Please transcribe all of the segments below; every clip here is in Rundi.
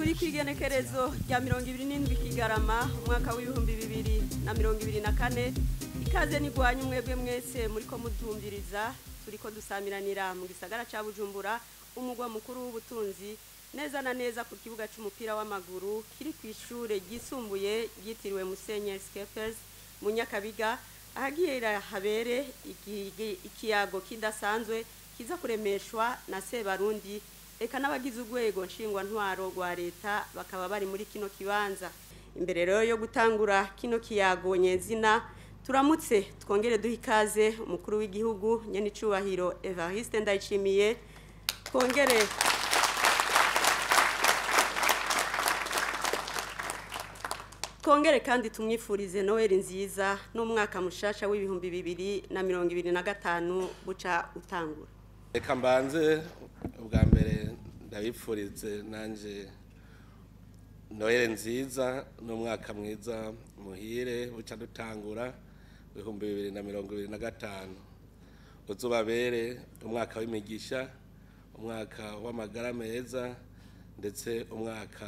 Turi kw'igenekerezo rya 27 Kigarama umwaka w'2024. Ikaze nigwanye umwebwe mwese muriko mutumviriza. Turiko dusamiranira mu gisagara ca Bujumbura, umugwa mukuru w'ubutunzi, neza na neza ku kibuga c'umupira w'amaguru kiri kw'ishure ryisumbuye ryitiriwe Musenyeri Skepers mu Nyakabiga, ahagiye habere ikiyago kidasanzwe kiza kuremeshwa na Sebarundi eka n'abagize urwego nshingwantwaro rwa leta bakaba bari muri kino kibanza. Imbere rero yo gutangura kino kiyago nyezina, turamutse twongere duha ikaze umukuru w'igihugu nyenicubahiro Evariste Ndayishimiye, twongere kandi tumwifurize Noel nziza n'umwaka mushasha w'2025 buca utangura. Reka mbanze ubwa mbere ndabipfurize nanje Noel nziza n'umwaka mwiza muhire buca dutangura 2025. Uzubabere umwaka w'imigisha, umwaka w'amagara meza, ndetse umwaka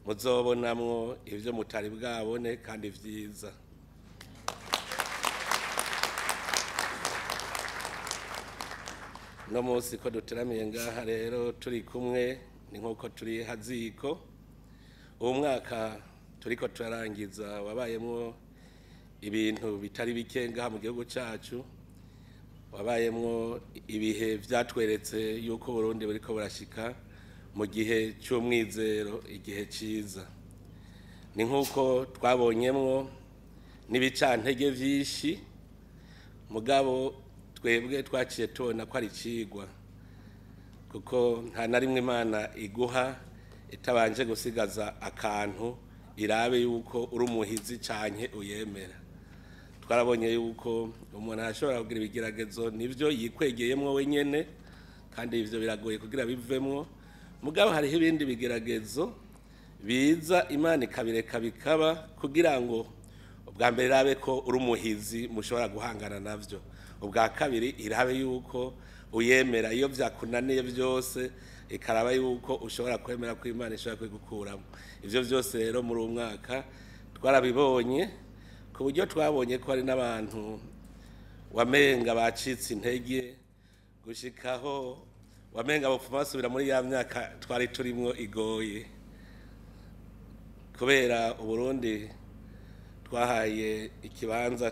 muzobonamwo ivyo mutari bwabone kandi vyiza. No munsi ko duteramiye ngaha rero turi kumwe ni nkuko turi haziko. Uwo mwaka turiko turarangiza wabayemwo ibintu bitari bike ngaha mu gihugu cacu, wabayemwo ibihe vyatweretse yuko Burundi buriko burashika mu gihe cy'umwizero, igihe ciza. Ni nkuko twabonyemwo n'ibicantege vyinshi, mugabo twebwe twaciye tubona ko ari cigwa, kuko nta na rimwe Imana iguha itabanje gusigaza akantu irabe yuko uri umuhizi canke uyemera. Twarabonye yuko umuntu ashobora kugira ibigeragezo nivyo yikwegeyemwo wenyene, kandi ivyo biragoye kugira bivemwo. Mugabo hariho ibindi bigeragezo biza Imana ikabireka bikaba kugira ngo ubwa mbere irabe ko uri umuhizi mushobora guhangana navyo, ubwa kabiri irabe yuko uyemera iyo vyakunaniye vyose, ikaraba yuko ushobora kwemera ko Imana ishobora kwigukuramo. Ivyo vyose rero muri uwo mwaka twarabibonye, ku buryo twabonye ko hari n'abantu wamenga bacitse intege gushikaho wamenga bopfuma basubira muri ya myaka twari turimwo igoye, kubera Uburundi twahaye ikibanza,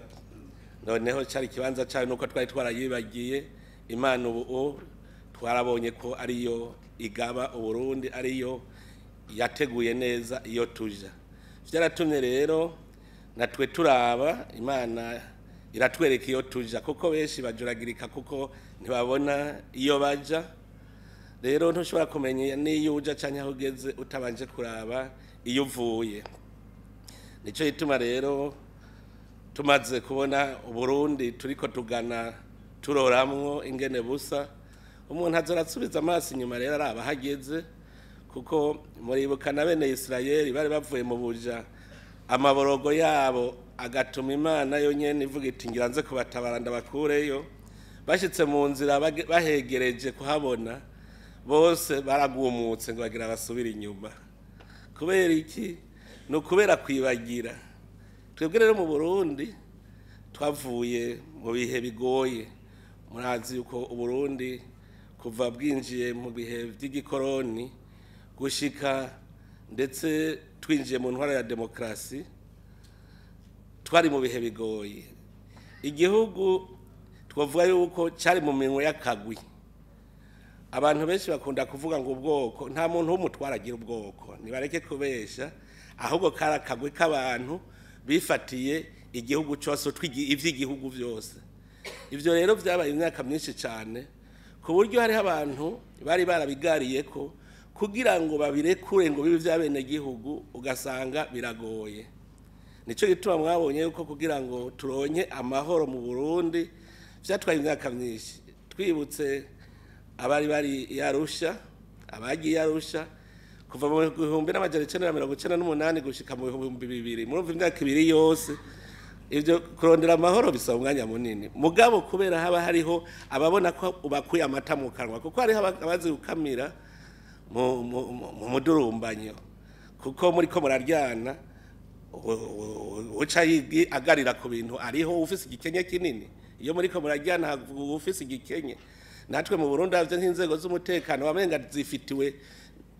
noneho cari ikibanza cayo nuko twari twarayibagiye. Imana ubu twarabonye ko ariyo igaba Uburundi, ariyo yateguye neza iyo tuja. Vyaratumye rero natwe turaba Imana iratwereka iyo tuja, kuko benshi bajuragirika kuko ntibabona iyo baja. Rero ntushobora kumenya n'iyo uja canke aho ugeze utabanje kuraba iyo uvuye. Nico gituma rero tumaze kubona Uburundi turiko tugana turoramwo ingene busa, umuntu azorasubiza amaso inyuma rero araba ahageze, kuko muribuka na bene Isirayeli bari bavuye mu buja, amaborogo yabo agatuma Imana yonyene ivuga iti ngira nze kubatabara ndabakureyo. Bashitse mu nzira bahegereje kuhabona, bose baragumutse ngo bagira basubire inyuma. Kubera iki? No kubera kwibagira. Twebwe rero mu Burundi twavuye mu bihe bigoye. Murazi yuko Uburundi kuva bwinjiye mu bihe vy'igikoroni gushika ndetse twinjiye mu ntwara ya demokrasi, twari mu bihe bigoye. Igihugu twavuga yuko cari mu minwe y'akagwi. Abantu benshi bakunda kuvuga ngo ubwoko, nta muntu w'umutwara agira ubwoko, nibareke kubesha, ahubwo kari akagwi k'abantu bifatiye igihugu cyose, ivy'igihugu vyose. Ivyo rero vyabaye imyaka myinshi cane, ku buryo hariho abantu bari barabigariye ko kugira ngo babirekure ngo bibe vy'abenegihugu, ugasanga biragoye. Nico gituma mwabonye yuko kugira ngo turonke amahoro mu Burundi vyatwaye imyaka myinshi. Twibutse abari bari Arusha, abagiye Arusha kuva mu 1998 gushika mu 2000, murumva imyaka ibiri yose. Ivyo kurondera amahoro bisaba umwanya munini, mugabo kubera haba hariho ababona ko ubakuye amata mu kanwa, kuko hariho abazi gukamira. mu mudurumbanyo, kuko muri ko muraryana uca agarira ku bintu ariho ufise igikenye kinini. Iyo muri ko muraryana ufise igikenye. Natwe mu Burundi havyo nk'inzego z'umutekano wamenga zifitiwe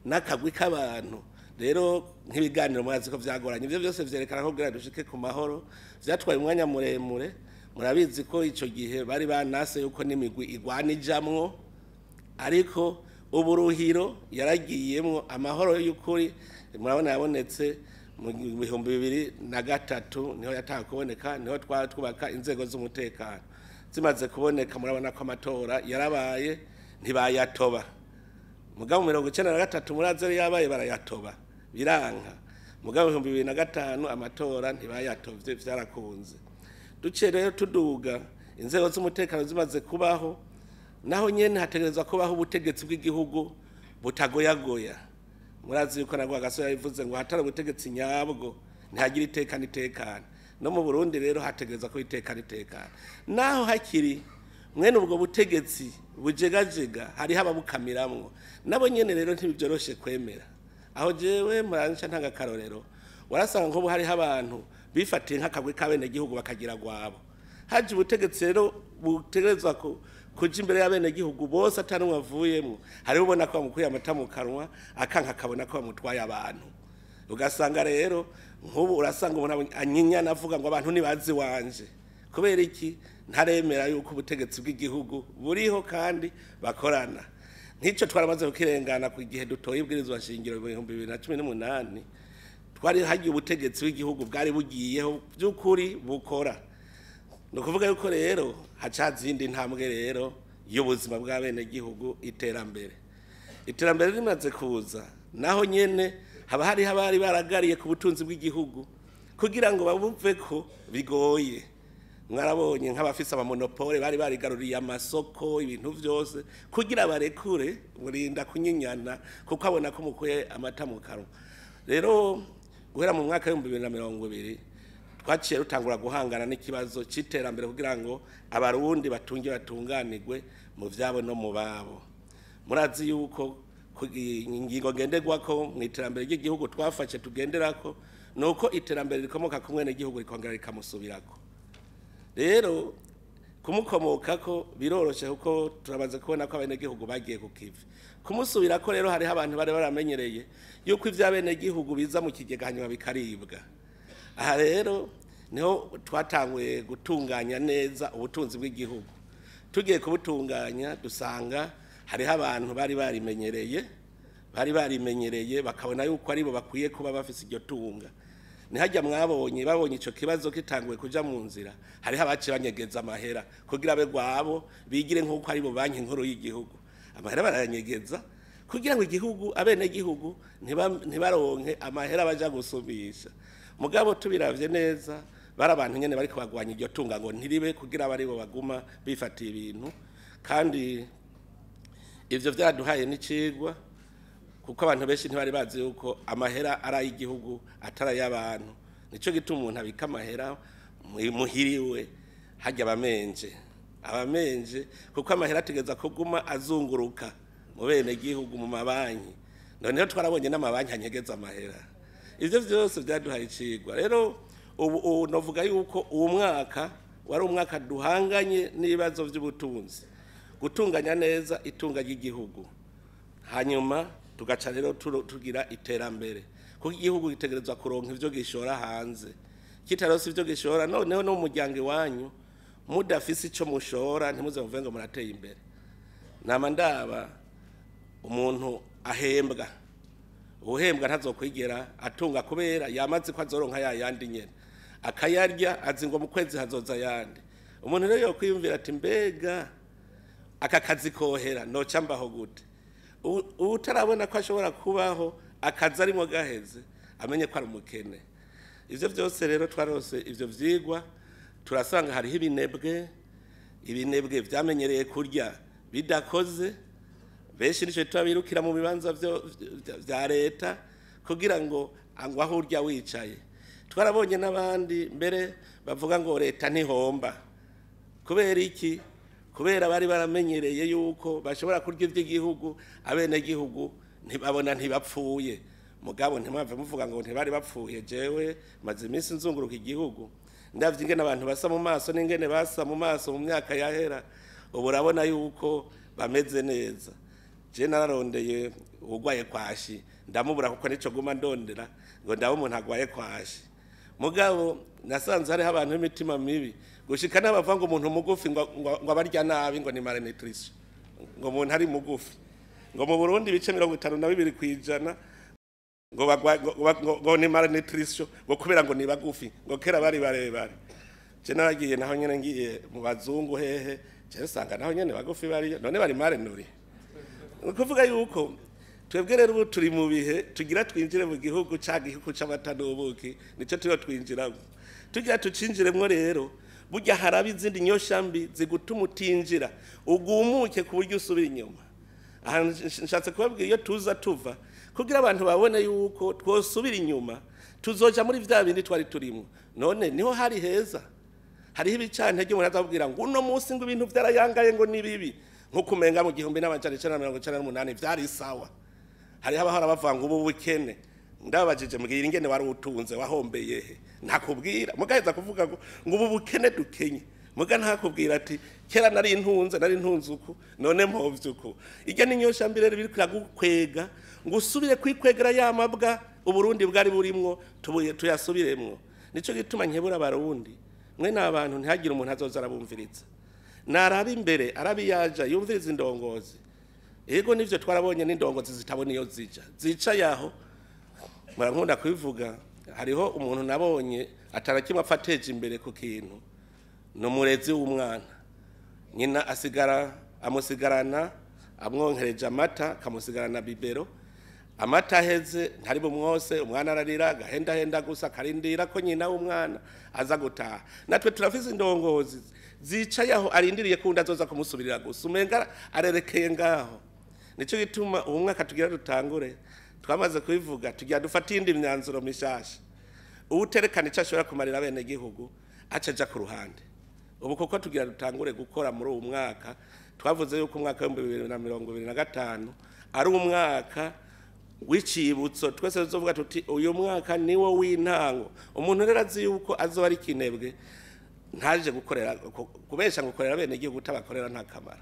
n'akagwi k'abantu. Rero nk'ibiganiro murazi ko vyagoranye, ivyo byose vyerekana ko kugira dushike ku mahoro vyatwaye umwanya muremure. Murabizi ko ico gihe bari banase yuko n'imigwi igwana ijamwo, ariko uburuhiro yaragiyemwo amahoro y'ukuri. Murabona yabonetse mu 2003, niho yatanga kuboneka, niho twubaka inzego z'umutekano. Zimaze kuboneka murabona ko amatora yarabaye ntibayatoba. Mugabo 1993 muraze yabaye barayatoba biranka. Mugabo 2005 amatora ntibayatovye, vyarakunze. Duce rero tuduga inzego z'umutekano zimaze kubaho, naho nyene hategerezwa kubaho ubutegetsi bw'igihugu butagoyagoya. Murazi yuko nagwa gasore yabivuze ngo hatari ubutegetsi nyabwo ntihagira iteka n'itekana. No mu Burundi rero hategerezwa ko iteka n'itekana. Naho hakiri mwene ubwo butegetsi bujegajega hariho ababukamiramwo, nabo nyene rero ntibivyoroshe kwemera. Aho jewe muranca ntanga karorero, warasanga nk'ubu hariho abantu bifatiye nk'akagwi k'abenegihugu bakagira gwabo. Haje ubutegetsi rero butegerezwa kuja imbere y'abenegihugu bose atanumwe avuyemwo, hariho ubona ko bamukuye amata mu kanwa akanka akabona ko bamutwaye abantu. Ugasanga rero nk'ubu urasanga umuntu anyinyana avuga ngo abantu ntibazi wanje. Kubera iki? Ntaremera yuko ubutegetsi bw'igihugu buriho kandi bakorana. Nk'icyo twaramaze kukirengana ku gihe dutoye ibwirizwa shingiro mu 2018, twari hagiye ubutegetsi bw'igihugu bwari bugiyeho by'ukuri bukora. Ni ukuvuga yuko rero haca zindi ntambwe rero y'ubuzima bw'abenegihugu, iterambere. Iterambere rimaze kuza, naho nyene haba hariho abari baragariye ku butunzi bw'igihugu kugira ngo babuve ko bigoye. Mwarabonye nk'abafise amamonopole bari barigaruriye amasoko ibintu vyose kugira barekure murinda kunyinyana, kuko abona ko mukuye amata mu kanwa. Rero guhera mu mwaka w'ibihumbi bibiri na mirongo ibiri twaciye rutangura guhangana n'ikibazo c'iterambere kugira ngo abarundi batunge batunganirwe mu vyabo no mu babo. Murazi yuko ingingo ngenderwako mu iterambere ry'igihugu twafashe tugenderako nuko iterambere rikomoka ku mwenegihugu rikongera rikamusubirako. Rero kumukomokako biroroshe kuko turabaze kubona ko abenegihugu bagiye ku kivi. Kumusubirako rero hariho abantu bari baramenyereye yuko ivy'abenegihugu biza mu kigega hanyuma bikaribwa. Aha rero niho twatanguye gutunganya neza ubutunzi bw'igihugu. Tugiye kubutunganya dusanga hariho abantu bari barimenyereye bakabona yuko aribo bakwiye kuba bafise iryo tunga. Nihajya mwabonye babonye ico kibazo kitanguye kuja mu nzira, hariho abaciye banyegeza amahera kugira abe gwabo bigire nkuko aribo banki nkuru y'igihugu. Amahera barayanyegeza kugira ngo igihugu abenegihugu ntibaronke amahera baja gusubisha. Mugabo tubiravye neza bari abantu nyene bariko bagwanya iryo tunga ngo ntiribe kugira abaribo baguma bifatiye ibintu. Kandi ivyo vyaduhaye n'icigwa kuko abantu benshi ntibari bazi yuko amahera ari ay'igihugu atari ay'abantu. Nico gituma umuntu abika amahera muhiriwe hajya abamenje, kuko amahera ategeza kuguma azunguruka mu bene gihugu mu mabanki. Noneho twarabonye n'amabanki anyegeza amahera. Ivyo vyose vyaduhaye icigwa. Rero ubu novuga yuko uwo mwaka wari umwaka duhanganye n'ibibazo vy'ubutunzi, gutunganya neza itunga ry'igihugu, hanyuma tugaca rero tugira iterambere, kuko igihugu gitegerezwa kuronka ivyo gishora hanze. Kitarose ivyo gishora, noneho no mu muryango iwanyu mudafise ico mushora ntimuze muvuge ngo murateye imbere. Nama ndaba umuntu ahembwa, uhembwa ntazokwigera atunga kubera yamaze ko azoronka ya yandi nyene, akayarya azi ngo mu kwezi hazoza yandi. Umuntu rero yokwiyumvira ati mbega aka kazi kohera noca mbaho gute? Utarabona ko ashobora kubaho akazi arimo gaheze amenye ko ari umukene. Ivyo vyose rero twarose ivyo vyigwa, turasanga hariho ibinebwe vyamenyereye kurya bidakoze. Benshi nico twabirukira mu bibanza vya leta kugira ngo aho urya wicaye. Twarabonye n'abandi mbere bavuga ngo leta ntihomba. Kubera iki? Kubera bari baramenyereye yuko bashobora kurya ivy'igihugu, abenegihugu ntibabona ntibapfuye. Mugabo ntimwave muvuga ngo ntibari bapfuye. Jewe maze iminsi nzunguruka igihugu, ndavye ingene abantu basa mu maso n'ingene basa mu maso mu myaka yahera, ubu urabona yuko bameze neza. Je nararondeye uwugwaye kwashi ndamubura, kuko nico guma ndondera ngo ndabe umuntu agwaye kwashi. Mugabo nasanze hariho abantu b'imitima mibi, gushika n'abavuga ngo umuntu mugufi ngo abarya nabi, ngo ni malnutrition, ngo umuntu ari mugufi, ngo mu Burundi ibice 52% ngo ni malnutrition, ngo kubera ngo ni bagufi, ngo kera bari barebare. Je naragiye naho nyene, ngiye mu bazungu hehe, je nsanga naho nyene bagufi bariyo, none bari malnourris. Ni ukuvuga yuko twebwe rero ubu turi mu bihe tugira twinjire mu gihugu ca gihugu c'amata n'ubuki, nico turiho twinjiramo. Tugira tucinjiremwo rero, burya haraba izindi nyosha mbi zigutuma utinjira, ugumuke ku buryo usubira inyuma. Aha nshatse kubabwira iyo tuza tuva, kugira abantu babone yuko twosubira inyuma tuzoja muri vya bindi twari turimo. None niho hari heza. Hariho ibicantege umuntu azabwira ngo uno munsi ngo ibintu vyarayangaye, ngo ni bibi, nkuko umenga mu 1998 vyari sawa. Hariho abahora bavuga ngo ubu bukene, ndababajije mbwira ingene wari utunze, wahombeye he? Ntakubwira. Mugaheza kuvuga ngo ubu bukene dukenye, muga ntakubwira ati kera nari ntunze, nari ntunze uku, none mpomvye uku. Irya ni nyosha mbi rero biriko iragukwega ngo usubire kwikwegera ya mabwa Uburundi bwari burimwo, tuyasubiremwo. Nico gituma nkebura Abarundi, mwe n'abantu, ntihagire umuntu azoza arabumviriza. Naraba imbere, arabiyaja, yumviriza indongozi. Ego nivyo, twarabonye n'indongozi zitabona iyo zija, zicaye aho. Murankunda kubivuga, hariho umuntu nabonye atarakimwe apfa ateje imbere ku kintu, ni umurezi w'umwana. Nyina asigara amusigarana amwonkereje amata, akamusigarana biberon. Amata aheze ntari bumwose, umwana ararira, agahendahenda gusa, akarindira ko nyina w'umwana aza gutaha. Natwe turafise indongozi zicaye aho, arindiriye ko undi azoza kumusubirira gusa, umenga arerekeye ngaho. Nico gituma ubu mwaka tugira dutangure, twamaze kubivuga, tugira dufate iyindi myanzuro mishasha. Uwuterekana ico ashobora kumarira bene gihugu aca aja ku ruhande ubu, kuko tugira dutangure gukora muri uwu mwaka. Twavuze yuko umwaka w'2025 ari umwaka w'icibutso. Twese tuzovuga tuti uyu mwaka niwo w'intango. Umuntu rero azi yuko azoba ari kinebwe, ntaje gukorera, kubesha ngo ukorera bene gihugu utabakorera, nta kamaro,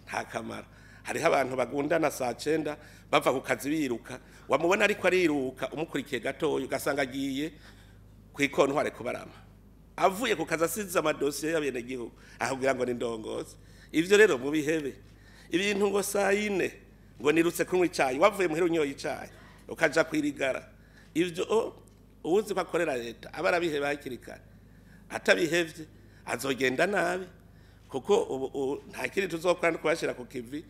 nta kamaro. Hariho abantu bagundana saa 9 bava ku kazi biruka, wamubona ariko ariruka, umukurikiye gatoya ugasanga agiye kw'ikontware kubarama, avuye ku kazi, asize amadosiye y'abenegihugu, akubwira ngo ni ndongozi. Ivyo rero mubihebe. Ibintu ngo saa 4 ngo nirutse kunywa icayi, wavuye muhira unyoye icayi ukaja kwirigara, ivyo uwuzi ko akorera leta aba arabiheba hakiri kare. Atabihevye azogenda nabi, kuko ubu nta kindi tuzokora no kubashira ku kivi.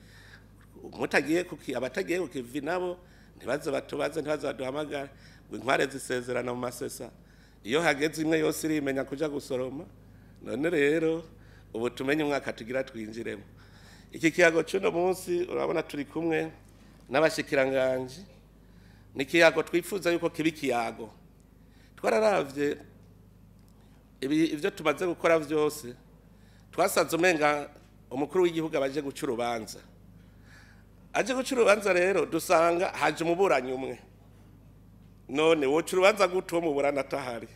Mutagiye kuki, abatagiye ku kivi nabo ntibaze batubaze, ntibaze baduhamagare. Ngo inkware zisezerana mu masesa, iyo hageze imwe yose irimenya kuja gusoroma. None rero ubu tumenye umwaka tugira twinjiremo. Iki kiyago c'uno munsi, urabona turi kumwe n'abashikiranganji, ni ikiyago twifuza yuko kiba ikiyago. Twararavye ivyo tumaze gukora vyose, twasanze umenga umukuru w'igihugu abaje guca urubanza. Aje guca urubanza rero, dusanga haje umuburanyi umwe. None woca urubanza gute uwo muburana atahari?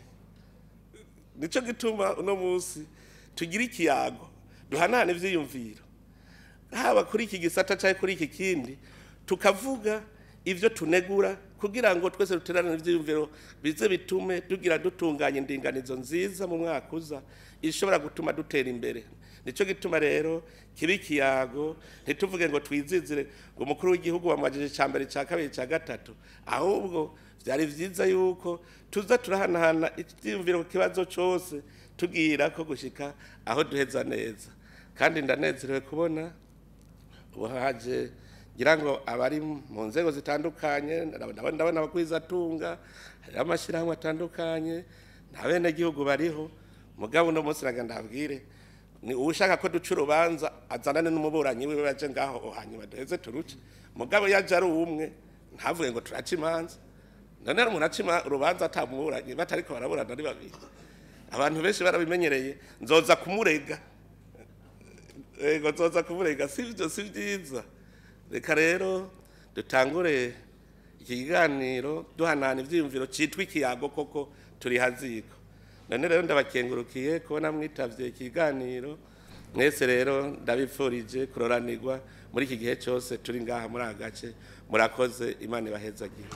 Nico gituma uno munsi tugira ikiyago, duhanahana ivyiyumviro, haba kuri iki gisata canke kuri iki kindi, tukavuga ivyo tunegura, kugira ngo twese duterane ivyiyumviro bize bitume tugira dutunganya indinganizo nziza mu mwaka uza ishobora gutuma dutera imbere. Nico gituma rero kiba ikiyago, ntituvuge ngo twizizire ngo umukuru w'igihugu wamwajije ica mbere, ica kabiri, ica gatatu. Ahubwo vyari vyiza yuko tuza turahanahana ivyiyumviro ku kibazo cose, tugira ko gushika aho duheza neza. Kandi ndanezerewe kubona ubu haje, ngira ngo abari mu nzego zitandukanye, ndabona abagwizatunga, hariho amashyirahamwe atandukanye nta benegihugu bariho. Mugabo uno munsi naga ndabwire, ni uwushaka ko duca urubanza azanane n'umuburanyi wiwe, baje ngaho, hanyuma duheze turuce. Mugabo yaje ari umwe, ntavuge ngo turaca imanza. None umuntu aca urubanza atamuburanyi, batariko baraburana ari babiri? Abantu benshi barabimenyereye, nzoza kumurega. Ego, nzoza kumurega. Sivyo, si vyiza. Reka rero Dutangure iki kiganiro duhanahana ivyiyumviro citwa ikiyago, koko turi haziko. None rero ndabakengurukiye kubona mwitavye ikiganiro mwese. Rero ndabipfurije kuroranirwa muri iki gihe cyose turi ngaha muri aka gace. Murakoze, Imana ibahezagire.